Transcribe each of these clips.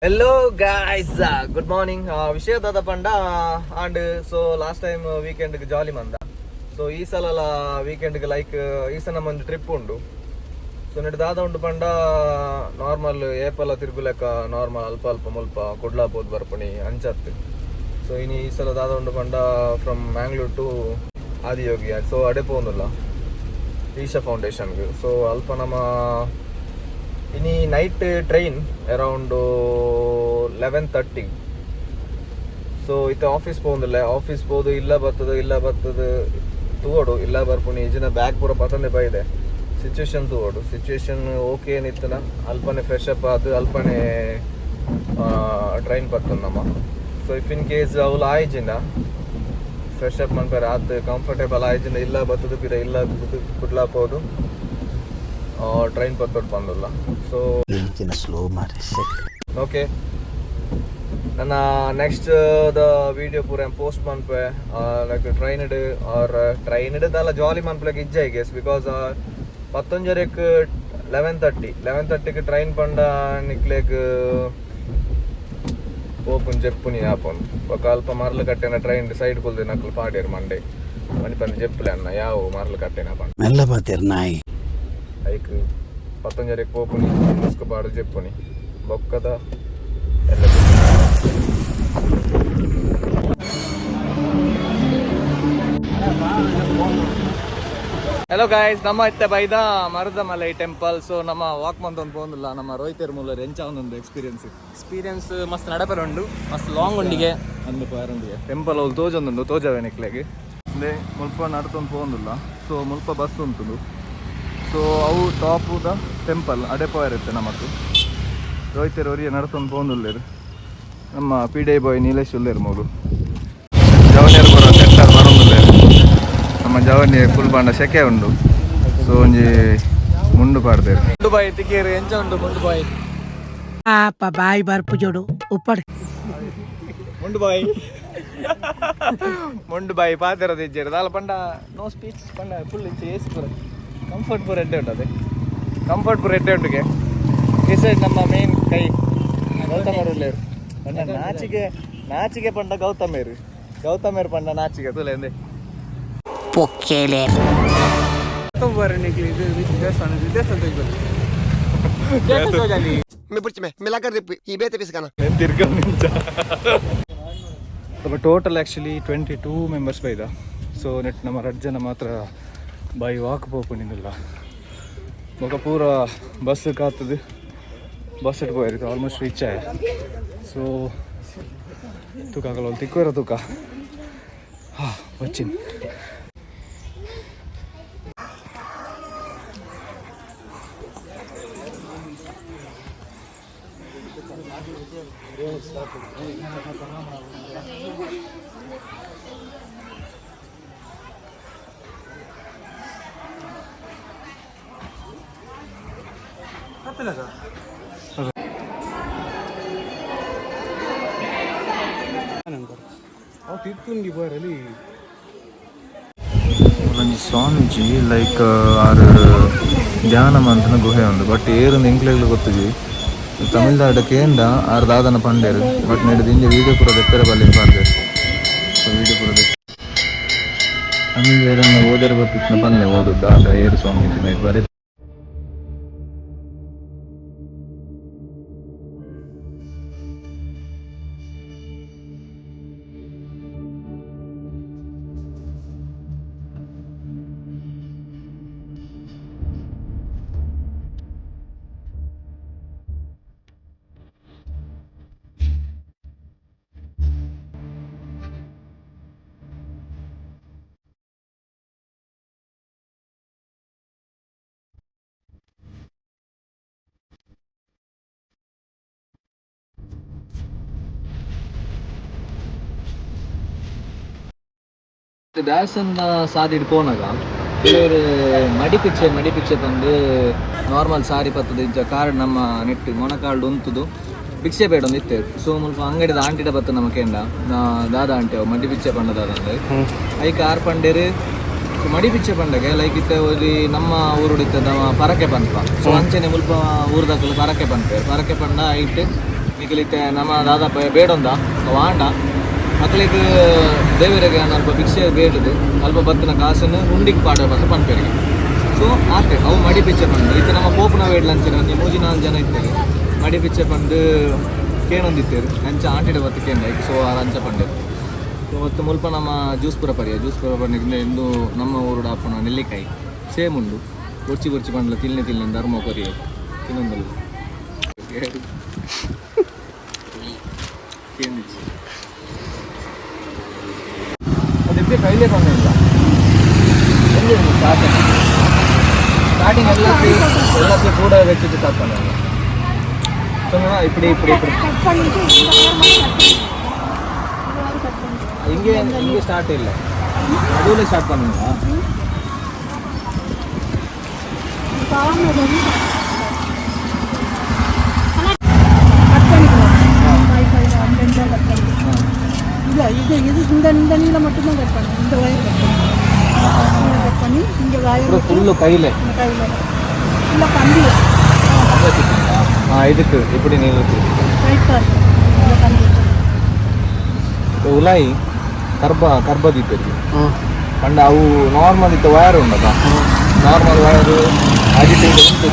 Hello guys, good morning. ವಿಷಯ ದಾದ ಪಂಡ and so last time weekend jolly ಮಂದ. ಸೊ ಈ ಸಲ ವೀಕೆಂಡ್ ಲೈಕ್ ಈ ಸಲ ನಮ್ಮ ಒಂದು ಟ್ರಿಪ್ ಉಂಡು. ಸೊ ನೆಟ್ ದಾದ ಉಂಡು ಪಂಡ, ನಾರ್ಮಲ್ ಏಪಲ ತಿರುಗುಲೆಕ್ಕ ನಾರ್ಮಲ್ ಅಲ್ಪ ಅಲ್ಪ ಮುಲ್ಪ ಕುಡ್ಲಾ ಪೋದು ಬರ್ಪುಣಿ ಅಂಚತ್. ಸೊ ಇನಿ ಈ ಸಲ ದಾದ ಉಂಡು ಪಂಡ, ಫ್ರಮ್ ಮ್ಯಾಂಗ್ಳೂರ್ ಟು ಆದಿಯೋಗಿ. ಸೊ ಅಡೆ ಪೋಂದುಲ್ಲ ಈಶಾ ಫೌಂಡೇಶನ್ಗೆ. ಸೊ ಅಲ್ಪ ನಮ್ಮ ಇನಿ night train around 11:30. So ಇತ್ತೆ ಆಫೀಸ್ ಪೋಂದಿಲ್ಲ. ಆಫೀಸ್ ಪೋದು ಇಲ್ಲ ಬರ್ತದ ಇಲ್ಲ ಬರ್ತದ ತೂವಡು. ಇಲ್ಲ ಬರ್ಪುನಿ ಇಜಿನ ಬ್ಯಾಗ್ ಪೂರ ಪತೊಂದೆ ಬೈದೆ. ಸಿಚುವೇಶನ್ ತೂವಡು. ಸಿಚುವೇಶನ್ ಓಕೆ ಏನಿತ್ತನ ಅಲ್ಪನೆ ಫ್ರೆಶ್ ಅಪ್ ಆದ್ ಅಲ್ಪನೆ ಟ್ರೈನ್ ಪತ್ತೊಂದು ನಮ್ಮ. ಸೊ if in case ಅವ್ಲು ಆಯ್ಜಿನ ಫ್ರೆಶ್ ಅಪ್ ಮನ್ಪರೆ ಆತ್ ಕಂಫರ್ಟೇಬಲ್ ಆಯ್ಜಿನ, ಇಲ್ಲ ಬತ್ತದ ಪಿರ ಇಲ್ಲ ಕುಡ್ಲಾ ಪೋದು ಟ್ರೈನ್ ಪತ್ತೊಡು ಪಂದುಲ್ಲ. ಸೊ ಸ್ಲೋ ಮಾರೆ. ಓಕೆ, ನನ್ನ ನೆಕ್ಸ್ಟ್ the video ಪೂರ ಪೋಸ್ಟ್ ಮನ್ಪೆ, ಲೈಕ್ ಟ್ರೈನ್ಡ್ ಆರ್ ಟ್ರೈನ್ಡ್ ದಾಲ ಜಾಲಿ ಮನ್ಪುಲೆಕ ಇಜ್ಜ I guess, because ಪತ್ತೊಂಜರೆಕ್ 11:30, 11:30ಕ್ ಟ್ರೈನ್ ಪಂಡ ನಿಕ್ಲೆಗ್ ಪೋಪುನ್ ಜೆಪ್ಪುನಿ ಆಪುನ್. ಬೊಕ ಅಲ್ಪ ಮರ್ಲು ಕಟ್ಟೆನ ಟ್ರೈನ್ ಸೈಡ್ ಕುಲ್ದು ನಕುಲು ಪಾಡ್ಯೆರ್. ಮಂಡೆ ಮನಿ ಪಂದ್ ಜೆಪ್ಪುಲೆ ಅನ್ನ ಯಾವು ಮರ್ಲು ಕಟ್ಟೆನ ಪಂಡ. ಮೆಲ್ಲ ಪಾತೆರ್ ನಾಯಿ. ಐಕ್ ಪತ್ತೊಂಜರೆಕ್ ಪೋಪುನಿ, ಮುಸ್ಕು ಪಾಡು ಜೆಪ್ಪುನಿ ಬೊಕ್ಕದ ಎಲ್ಲ. ಹಲೋ ಗಾಯ್ಸ್, ನಮ್ಮ ಇತ್ತೆ ಬೈದ ಮರುದಮಲೈ ಟೆಂಪಲ್. ಸೊ ನಮ್ಮ ವಾಕ್ ಮಂತ್ ಪೋಂದಿಲ್ಲ. ನಮ್ಮ ರೋಹಿತೇರ್ ಮೂಲರ್ ಎಂಚ ಒಂದೊಂದು ಎಕ್ಸ್ಪೀರಿಯನ್ಸ್? ಎಕ್ಸ್ಪೀರಿಯನ್ಸ್ ಮಸ್ತ್ ನಡಪರೆ ಉಂಡು, ಮಸ್ತ್ ಲಾಂಗ್ ಉಂಡಿಗೆ. ಅಂದು ಪಾರಂದಿಗೆ ಟೆಂಪಲ್ ಅವ್ಲು ತೋಜೊಂದುಂಡು, ತೋಜವೆ ನಿಕ್ಲೆಗ್. ಅಂದೆ ಮುಲ್ಪ ನಡ್ತೊಂದು ಪೋಂದುಲ್ಲ. ಸೊ ಮುಲ್ಪ ಬಸ್ ಉಂಟುಂಡು. ಸೊ ಅವು ಟಾಪ್ ದ ಟೆಂಪಲ್ ಅಡೆ ಪೋಯರಿತ್ತೆ. ನಮಕ್ ರೋಹಿತೇರ್ ಒರಿಯ ನಡ್ತೊಂದು ಪೋಂದುಲ್ಲೇರು. ನಮ್ಮ ಪಿ ಡಿ ಬಾಯ್ ನೀಲೇಶ್ ಉಲ್ಲೇರು. ಮೂಲು ಜವನಿಯರ್ ಬರೋ ಸೆಟ್ಟರ್ ಬರೋದುಲ್ಲೇರು. ನಮ್ಮ ಜವನಿ ಫುಲ್ ಬಾಂಡ ಸೆಕೆ ಉಂಡು. ಸೊ ಒಂಜಿ ಮುಂಡು ಪಾಡ್ದೇರು. ಮುಂಡು ಬಾಯ್ ತಿಕ್ಕೇರು, ಎಂಚ ಉಂಡು ಮುಂಡು ಬಾಯ್? ಪಾಪ ಬಾಯಿ ಬರ್ಪು ಜೋಡು ಉಪ್ಪಡ್. ಮುಂಡು ಬಾಯ್, ಮುಂಡು ಬಾಯಿ ಪಾತೆರದ ಇಜ್ಜೇರು ದಾಲ ಪಂಡ ನೋ ಸ್ಪೀಚ್ ಪಂಡ ಫುಲ್ ಇಂಚ ಏಸಿ ಪೂರ ಕಂಫರ್ಟ್ ಪೂರ ಎಡ್ಡೆ ಉಂಟು. ಅದೇ ಕಂಫರ್ಟ್ ಪೂರ ಎಡ್ಡೆ ಉಂಟುಗೆ. ಈ ಸೈಡ್ ನಮ್ಮ ಮೇನ್ ಕೈ ಗೌತಮರು ಉಲ್ಲೇರು. ಪಂಡ ನಾಚಿಗೆ ನಾಚಿಗೆ ಪಂಡ ಗೌತಮೇರು, ಗೌತಮೇರು ಪಂಡ ನಾಚಿಗೆ ತುಲೆ ಎಂದೆ. ಪೊಕ್ಕೇಲೆ. ತಿರ್ಗ ನಿಂಚ ಟೋಟಲ್ ಆ್ಯಕ್ಚುಲಿ 22 ಮೆಂಬರ್ಸ್ ಬೈದ. ಸೊ ನೆಟ್ ನಮ್ಮ ರಡ್ಡ್ ಜನ ಮಾತ್ರ ಬೈ ವಾಕ್ ಪೋಪುನಿಂದಿಲ್ಲ. ಬೊಕ ಪೂರ ಬಸ್ ಕಾತದು ಬಸ್ ಪೋಯರ್ ಆಲ್ಮೋಸ್ಟ್ ರೀಚ್ ಆಯ. ಸೊ ತೂಕ ಆಗಲ್ಲ ತಿಕ್ಕೋರ ತೂಕ. ಹಾ ಬಚ್ಚಿನ್. ಒಂಜಿ ಸ್ವಾಮೀಜಿ ಲೈಕ್ ಆರ್ ಧ್ಯಾನ ಮಂತನ ಗುಹೆ ಉಂಡು. ಬಟ್ ಏರು ಎಂಕ್ಲೆಗ್ಲ ಗೊತ್ತುಜಿ. ತಮಿಳ್ನಾಡು ಕೇಂಡ ಆರ್ ದಾದನ ಪಂಡೇರು. ಬಟ್ ನೆಡ್ ದಿಂಜ ವೀಡಿಯೋ ಪೂರ ದೆಪ್ಪೆರೆ ಬಲ್ಲಿ ಪಾಡ್ದೇರು. ಸೊ ವೀಡಿಯೋ ಪೂರ ದೆಪ್ಪ ತಮಿಳ್ ಏರನ್ನ ಓದೆರೆ ಬತ್ತಿತ್ತಿನ ಪನ್ಲೆ ಓದು ದಾದ ಏರು ಸ್ವಾಮೀಜಿ ನೈಟ್ ಬರೆ. ದಾಸನ್ನ ಸಾದಿಡ್ ಪೋನಗ ಕೆಲವರು ಮಡಿ ಪಿಚ್ಚೆ ಮಡಿ ಪಿಚ್ಚೆ ತಂದು ನಾರ್ಮಲ್ ಸಾರಿ ಪತ್ತದ ಇಜ್ಜ ಕಾರ್ ನಮ್ಮ ನೆಟ್ಟು ಮೊಣಕಾಲ್ಡ್ ಉಂತುದು ಭಿಕ್ಷೆ ಬೇಡೊಂದು ಇತ್ತೆ. ಸೊ ಮುಲ್ಪ ಅಂಗಡಿದ ಆಂಟಿಡ ಬತ್ತ ನಮ್ಮ ಕೇಂಡ, ದಾದ ಆಂಟಿ ಅವು ಮಡಿ ಪಿಚ್ಚೆ ಪಂಡ ದಾದ? ಐಕ್ ಆರ್ ಪಂಡೇರು, ಸೊ ಮಡಿ ಪಿಚ್ಚೆ ಪಂಡಗೆ ಲೈಕ್ ಇತ್ತೆ ಒರಿ ನಮ್ಮ ಊರುಡು ಇತ್ತೆ ನಮ್ಮ ಪರಕೆ ಪನ್ಪ. ಸೊ ಅಂಚನೆ ಮುಲ್ಪ ಊರುದಕುಲು ಪರಕೆ ಪನ್ಪೆರ್. ಪರಕೆ ಪಂಡ ಐಟ್ ನಿಕಲಿತ್ತೆ ನಮ್ಮ ದಾದ ಬೇಡೊಂದ ವಾಂಡ ಅಕ್ಲೆಗ್ ದೇವರಿಗೆ ಅಲ್ಪ ಭಿಕ್ಷೆ ಬೇಡದು ಅಲ್ಪ ಬತ್ತಿನ ಕಾಸನ್ನು ಉಂಡಿಗೆ ಪಾಡ ಬಂದು ಪನ್ಪೆರಿಗೆ. ಸೊ ಆತೆ ಅವು ಮಡಿ ಪಿಚ್ಚೆ ಪಂದು ಇತ್ತೆ ನಮ್ಮ ಪೋಪುನ ವೇಡ್ಲಂಚಿನ ಒಂಜಿ ಮೂಜಿ ನಾಲ್ಕು ಜನ ಇತ್ತೇವೆ ಮಡಿ ಪಿಚ್ಚೆ ಪಂದು ಕೇಣೊಂದಿತ್ತೇರು ಅಂಚ ಆಂಟಿಡ ಬತ್ತು ಕೇಂಡ ಸೊ ಆರ್ ಅಂಚ ಪಂಡೆರು. ಸೊ ಮತ್ತು ಮುಲ್ಪ ನಮ್ಮ ಜ್ಯೂಸ್ ಪೂರ ಪರಿಯ ಜ್ಯೂಸ್ ಪೂರ ಪಂಡಿಂದ ಇಂದು ನಮ್ಮ ಊರುಡ ಆಪುನ ನೆಲ್ಲಿಕಾಯಿ ಸೇಮ್ ಉಂಡು ಬೊರ್ಚಿ ಬೊರ್ಚಿ ಪಂಡ್ಲ ತಿನ್ನೆ ತಿನ್ನೆ ಧರ್ಮ ಕೊರಿಯ ತಿನ್ನೊಂದಲ್ಲ ಕೇಂದಿಚ್ಚಿ ಅದು ಕೈಲೇ ಬಂದಿಲ್ಲ. ಸ್ಟಾರ್ಟಿಂಗ್ ಸ್ಟಾರ್ಟಿಂಗ್ எல்லாத்தையும் கூட வச்சுட்டு ஸ்டார்ட் பண்ணுவாங்க. சொன்னா இப்படி இப்படி இப்படி கட் பண்ணிட்டு இந்த ஒயர் மட்டும் கட் பண்ணிட்டு இந்த ஒயர் கட் பண்ணிட்டு இங்கே இங்கே ஸ்டார்ட் இல்லை, நடுவில் ஸ்டார்ட் பண்ணுங்களா? கார்னர் வந்து கட் பண்ணிக்கலாம். ஃபைவ் ஃபைவ் ரெண்டாக கட் பண்ணிக்கலாம். இல்லை, இது இது இந்த இந்த நீளம் மட்டும்தான் கட் பண்ணணும். இந்த ஒயர் கட் பண்ணணும். கட் பண்ணி இங்கே ஒயர் அப்புறம் ஃபுல்லு கையில் இந்த கையில் இல்லை, கம்பி வச்சு வச்சுருக்கீங்களா? ஆ, இதுக்கு இப்படி நீளத்துக்கு டைட்டாக இருக்கும். இந்த கம்பி வச்சு ಉಲಾಯಿ ಕರ್ಬ ಕರ್ಬ ದೀಪರಿಗೆ ಪಂಡ ಅವು ನಾರ್ಮಲ್ ಇತ್ತ ವೈರ್ ಉಂಡದ ನಾರ್ಮಲ್ ವೈರ್ ಅಡಿಟಿಂಗ್ ಉಂಟು.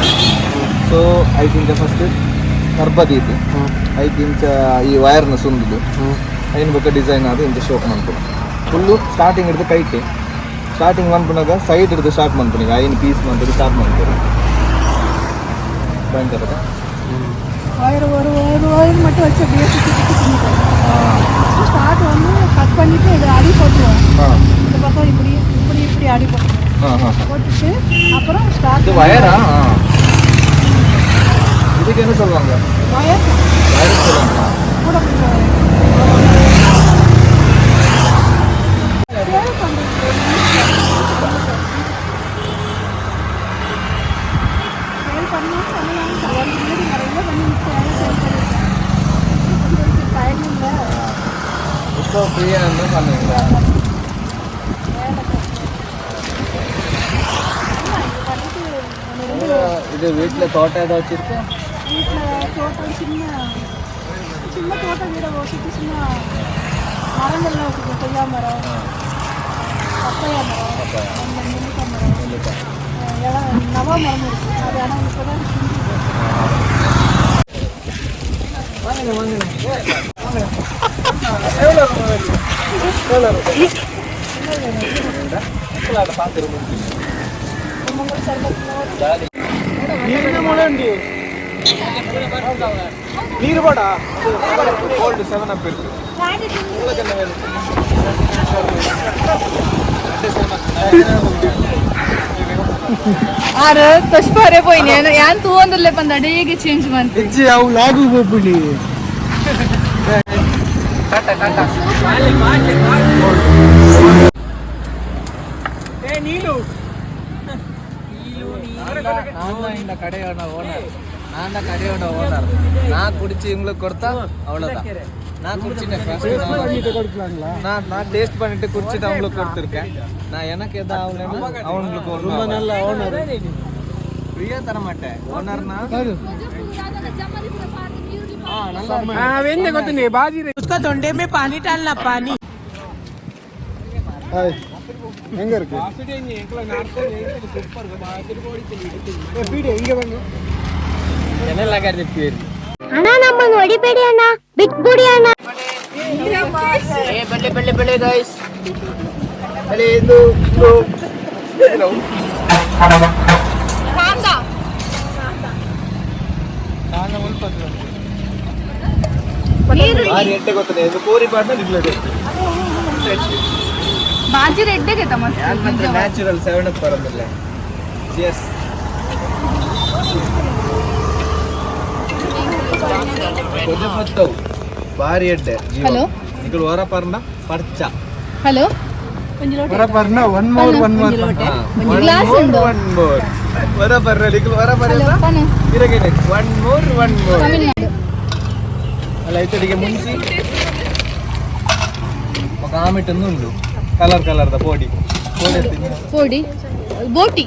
ಸೊ ಐಕಿಂಚ ಫಸ್ಟ್ ಕರ್ಬ ದೀಪ ಐಕಿಂಚ ಈ ವೈರ್ನ ಸುಂದುದು ಐನ್ ಬೊಕ್ಕ ಡಿಸೈನ್ ಅದು ಇಂಚ ಶೋಕ್ ಮನ್ಪುನು. ಫುಲ್ಲು ಸ್ಟಾರ್ಟಿಂಗ್ ಹಿಡಿದು ಕೈಟ್ ಸ್ಟಾರ್ಟಿಂಗ್ ಮನ್ಪುನಾಗ ಸೈಡ್ ಹಿಡಿದು ಸ್ಟಾರ್ಟ್ ಮನ್ಪುನು. ಈಗ ಐನ್ ಪೀಸ್ ಮಂತದ್ದು ಸ್ಟಾರ್ಟ್ ಮನ್ಪುನು ಭಯಂಕರ. ஒயர் ஒரு ஒரு ஒயர் மட்டும் வச்சு அப்படியே சுற்றி சுற்றி பின்னிக்கலாம். ஸ்டார்ட் வந்து கட் பண்ணிவிட்டு இதை அடி போட்டுருவோம். ಹಾಂ. இந்த பக்கம் இப்படி இப்படி இப்படி அடி போட்டுருவோம். ಹಾಂ ಹಾಂ. போட்டுட்டு அப்புறம் ஸ்டார்ட். இது வயரா? இதுக்கு என்ன சொல்லுவாங்க? ஒயர். வயர் சொல்லுவாங்களா? கூட பிடிச்ச ஒயர் சேவ் பண்ணுறது. சேவ் பண்ணால் பண்ணலாம். கல்யாணம் முன்னாடி நிறைய பண்ணி மிச்சம் சேவ் பண்ணியிருக்கேன். கொஞ்சம் டைம் இல்லை. இப்போ ஃப்ரீயாக இருந்தால் பண்ணுவீங்களா? பண்ணிட்டு இது வீட்டில் தோட்டம் ஏதாவது வச்சிருக்கேன்? வீட்டில் தோட்டம் சின்ன சின்ன தோட்டம் வீடை சுற்றி சின்ன மரங்கள்லாம் வச்சுருக்கோம். கொய்யா மரம், பப்பையா மரம், அந்த நெல்லிக்காய் மரம், இடம் நவா மரம் இருக்குது. அது ஆனால் இப்போ தான். நீர் போடா கோல்டு செவன் அப் இருக்கு. உங்களுக்கு என்ன வேணும்? ಆರ್ ತಶ್ಪಾರೆ ಪೋಯಿನಿ ಯಾನ್ ತೂವೊಂದುಲ್ಲೆ ಪಂದ ಅಡೇಗೆ ಚೇಂಜ್ ಮಂತ್. ಇಜ್ಜಿ, ಅವು ಲಾಗು ಪೋಪುಂಡಿ. ಟಾಟಾ ಟಾಟಾ. நான் இந்த கடையோட ஓனர். நான் தான் கடையோட ஓனர். நான் குடிச்சு இவங்களுக்கு கொடுத்தா அவ்வளோதான். நான் குடிச்சிட்டேன் first. நான் நான் டேஸ்ட் பண்ணிட்டு குடிச்சிட்டு அவங்களுக்கு கொடுத்துருக்கேன். நான் எனக்கு எதாவது ஆகலைன்னா அவங்களுக்கு ரொம்ப நல்ல ஓனர். ஃப்ரீயா தர மாட்டேன் ஓனர்னா. ஆ, நல்லா இருக்கு. उसका தொண்டை में पानी डालना पानी. எங்க இருக்கு? பீடி இங்க வாங்க. ಅಣ್ಣ, ನಮ್ಮನ್ನು ಹೊಡಿಬೇಡಿ ಅಣ್ಣ, ಬಿಟ್ಬಿಡಿ ಅಣ್ಣ. ಭಾರಿ ಎಟ್ಟೆ ಗೊತ್ತದೆ ಇದು ಕೋರಿ ಪಾಟ್ನ ನಿಲ್ಲದೆ. ಬಾಜಿ ರೆಡ್ಡೆಗೆ ಮಸ್ತ್. ನ್ಯಾಚುರಲ್ ಸೆವೆನ್ ಅಪ್ ಬರೋದಿಲ್ಲ. ಎಸ್, కొంచెం పత్తవు ಭಾರಿ ಎಡ್ಡೆ ಜೀವ. ಹಲೋ. ఇక్కడ ವರ ಪರ್ನ ಪರ್ಚ. Hello. One more, one more. Glass ಉಂಡು. ಒನ್ ಮೋರ್ ವರ ಪರ್ನ ನಿಖಲ್ ವರ ಪರ್ನ ಇರಗೇನೆ one more, one more. Tamil Nadu. ಅಲ್ಲ, ಐತಡಿಗೆ ಮುಂಚಿ ఒక ಆಮಿಟ್ ಉಂಡು ಕಲರ್ ಕಲರ್ದ ಪೋಡಿ ಪೋಡಿ ಎತ್ತಿನಿ. ಪೋಡಿ ಬೋಟಿ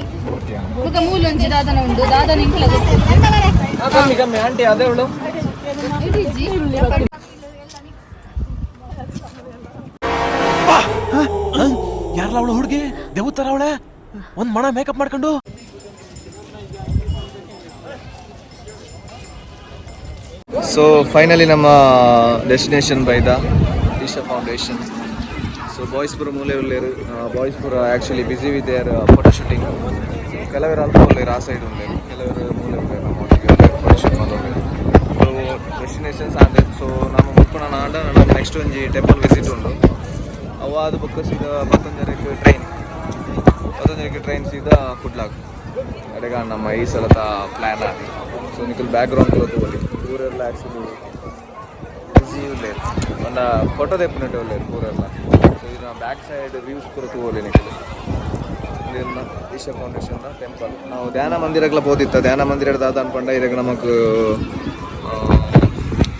ಬೊಕ ಮೂಲೊಂಜಿ ದಾದನ ಉಂಡು ದಾದನ ಇಂಕಲ ಗೊತ್ತು. ಆ, ಕಮ್ಮಿ ಕಮ್ಮಿ ಆಂಟಿ ಅದೇ ಅವಳು. ಯಾರಲ್ಲ ಅವಳು ಹುಡುಗಿ ದೇವತರ ಅವಳೆ ಒಂದ್ ಮಣ ಮೇಕಪ್ ಮಾಡ್ಕೊಂಡು. ಸೊ ಫೈನಲಿ ನಮ್ಮ ಡೆಸ್ಟಿನೇಷನ್ ಬೈದ, ಈಶಾ ಫೌಂಡೇಶನ್. ಸೊ ಬಾಯ್ಸ್ ಪೂರ ಮೂಲೆ ಉಲ್ಲೇರು. ಬಾಯ್ಸ್ ಪೂರ actually busy with their photo shooting. So ಕೆಲವರು ಅಲ್ಪ ಉಲ್ಲೇರು, ಆ ಸೈಡ್ ಉಲ್ಲೇರು, ಕೆಲವರು ಮೂಲೆ ಉಲ್ಲೇರು, ನಮ್ಮ ಒಟ್ಟಿಗೆ ಫೋಟೋ ಶೂಟ್ ಮಾಡೋರು. ಸೊ ಡೆಸ್ಟಿನೇಷನ್ಸ್ ಆಂಡ್ ಸೊ ನಮ್ಮ ಮುಪ್ಪಣ ಆಂಡ ನಮ್ಮ ನೆಕ್ಸ್ಟ್ ಒಂಜಿ ಟೆಂಪಲ್ ವಿಸಿಟ್ ಉಂಡು. ಅವ ಅದು ಬೊಕ್ಕ ಸೀದಾ ಪತ್ತೊಂಜರಕ್ಕೆ ಟ್ರೈನ್, ಪತ್ತೊಂಜರಕ್ಕೆ ಟ್ರೈನ್ ಸೀದಾ ಕುಡ್ಲಾಗ್ ಅಡೆಗ ನಮ್ಮ ಈ ಸಲದ ಪ್ಲ್ಯಾನ್ ಆಗಿ. ಸೊ ನಿಕಲ್ ಬ್ಯಾಕ್ ಗ್ರೌಂಡ್ ತೋಲಿ, ಪೂರೆಲ್ಲ ಆ್ಯಕ್ಚುಲಿ ಬಿಸಿ ಉಲ್ಲೇರು, ಒಂದ ಫೋಟೋ ದೆಪ್ಪುನಟ್టు ಉಲ್ಲೇರು ಪೂರೆಲ್ಲ. ಸೊ ಇದನ್ನ ಬ್ಯಾಕ್ ಸೈಡ್ ವ್ಯೂಸ್ ಪೂರ ತೂವೊಲಿ ನಿಕುಲು. ಇದನ್ನ ಈಶಾ ಫೌಂಡೇಶನ್ ಟೆಂಪಲ್. ನಾವು ಧ್ಯಾನ ಮಂದಿರಗ್ಲ ಪೋದಿತ್ತ. ಧ್ಯಾನ ಮಂದಿರ ದಾದ ಅನ್ಪಂಡ ಇರಗ ನಮಕ್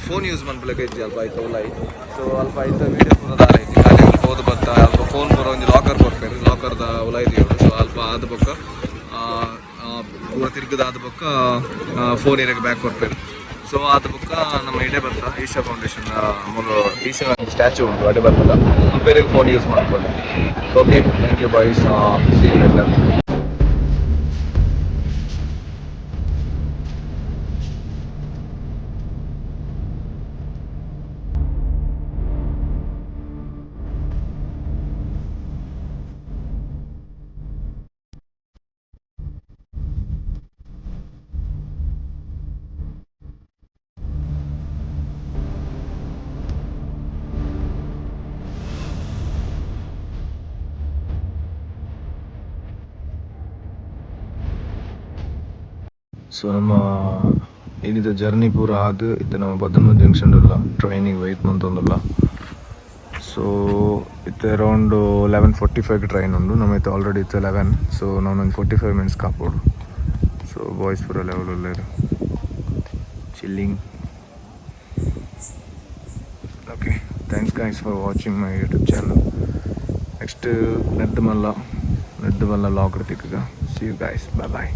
ಫೋನ್ ಯೂಸ್ ಮನ್ಪುಲೆಕ ಇಜ್ಜಿ ಅಲ್ಪ ಐತ ಉಲಾಯಿ. ಸೊ ಅಲ್ಪ ಐತ ವೀಡಿಯೋ ಪೂರ ದಾಲ ಇಜ್ಜಿ. ಖಾಲಿ ಅಲ್ಪ ಪೋದು ಬತ್ತ ಅಲ್ಪ ಫೋನ್ ಪೂರ ಒಂಜಿ ಲಾಕರ್ ಕೊರ್ಪೆರ್, ಲಾಕರ್ದ ಉಲಾಯಿ ದೀವೊಡು. ಸೊ ಅಲ್ಪ ಆದ ಬೊಕ್ಕ ಪೂರ ತಿರ್ಗದ ಆದ ಬೊಕ್ಕ ಫೋನ್ ಇರಗ ಬ್ಯಾಕ್ ಕೊರ್ಪೆರ್. ಸೊ ಆದ ಬೊಕ್ಕ ನಮ್ಮ ಇಡೆ ಬತ್ತ ಈಶಾ ಫೌಂಡೇಶನ್ ಮೂಲು ಈಶಾ ಸ್ಟ್ಯಾಚು ಉಂಟು, ಅಡೆ ಬರ್ತದ ಬೇರೆ ಫೋನ್ ಯೂಸ್ ಮಾಡ್ಕೊಂಡು. Okay, thank you boys, see you later. So ನಮ್ಮ ಏನಿದೆ ಜರ್ನಿ ಪೂರ ಆದ್ ಇತ್ತೆ ನಮ್ಮ ಪತ್ತೊಂಬ ಜಂಕ್ಷನ್ ಉಲ್ಲ, ಟ್ರೈನಿಗೆ ವೆಯ್ಟ್ ಮಂತೊಂದುಲ್ಲ. ಸೊ ಇತ್ತೆ ಅರೌಂಡ್ 11:45 ಟ್ರೈನ್ ಉಂಡು. ನಮ್ಮ ಇತ್ತೆ ಆಲ್ರೆಡಿ ಇತ್ತೆ 11. ಸೊ ನಾವು 45 ಮಿನಿಟ್ಸ್ ಕಾಪೋಡು. ಸೊ ಬಾಯ್ಸ್ ಪೂರ level ಉಲ್ಲೇರು, chilling. Okay, thanks guys for watching my YouTube channel. Next ನೆಡ್ದು ಮಲ್ಲ vlog ತಿಕ್ಕಗ. See you guys, bye bye.